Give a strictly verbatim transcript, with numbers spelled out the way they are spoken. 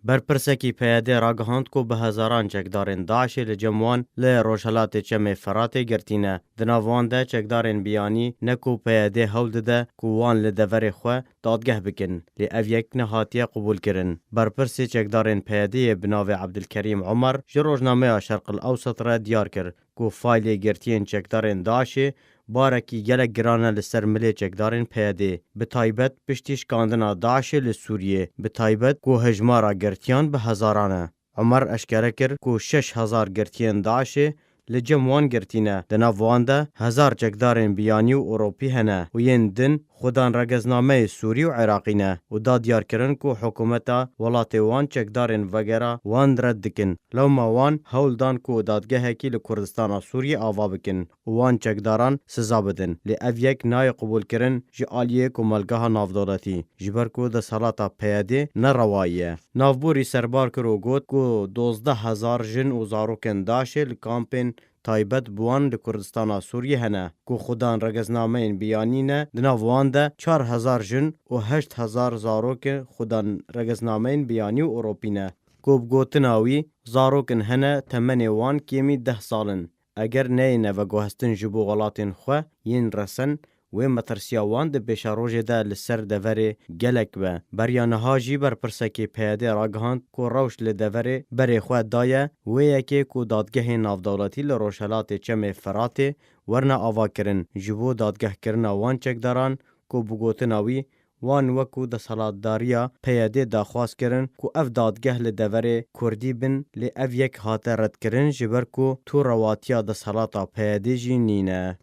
Berpirsekî P Y D'ê ragihand ku bi hezaran çekdarên DAIŞê li cem wan li rojhilatê Çemê Firatê girtî ne. Di nav wan de çekdarên biyanî ne ku P Y D'ê hewl dide ku wan li deverê xwe dadgeh bikin, lê ev yek nehatiye qubûlkirin. Berpirsê çekdarên P Y D'ê bi navê Ebdilkerîm Omer ji rojnameya Şerqil Ewsat re diyar kir ku faylê girtiyên çekdarên DAIŞê barekî gelek giran e li ser milê çekdarên P Y D'ê, bi taybet piştî şikandina DAIŞê li Sûriyê, bi taybet ku hejmara girtiyan bi hezaran e. Omer eşkere kir ku şeş hezar girtiyên DAIŞê li cem wan girtî ne, di nav wan de hezar çekdarên biyanî û Ewropî hene û yên din xudan regeznameyê Sûrî û Iraqî ne û da diyarkirin ku hikûmeta welatê wan çekdarên vegera wan red dikin. Lewma wan hewl dan ku dadgehekî li Kurdistana Sûriyê ava bikin û wan çekdaran siza bidin. Lê ev yek nayê qubûlkirin ji aliyê komelgeha navdewletî, ji ber ku desthilata P Y D'ê ne rewayî ye. Navborî serbar kir û got ku dozdeh hezar jin û zarokên DAIŞê li kampên taybet bi wan li Kurdistana Sûriyê hene, ku xudan regeznameyên biyanî ne, di nav wan de çar hezar jin û heşt hezar zarokê xudan regeznameyên biyanî û Ewropî ne, ku bi gotina wî, zarokin hene temenê wan kêmî deh sal in. Eger neyêne veguhestin ji bo welatên xwe yên resen, wê metirsiya wan di pêşerojê de li ser deverê gelek be. Beriya niha jî berpirsekê P Y D'ê ragihand ku rewş li deverê berê xwe daye wê yekê ku dadgehên navdewletî li rojhilatê Çemê Firatê werine avakirin ji bo dadgehkirina wan çekdaran ku bi gotina wî, wan wekû desthilatdariya P Y D'ê daxwaz kirin ku ev dadgeh li deverê Kurdî bin, lê ev yek hate redkirin ji ber ku tu rewatiya desthilata P Y D'ê jî nîne.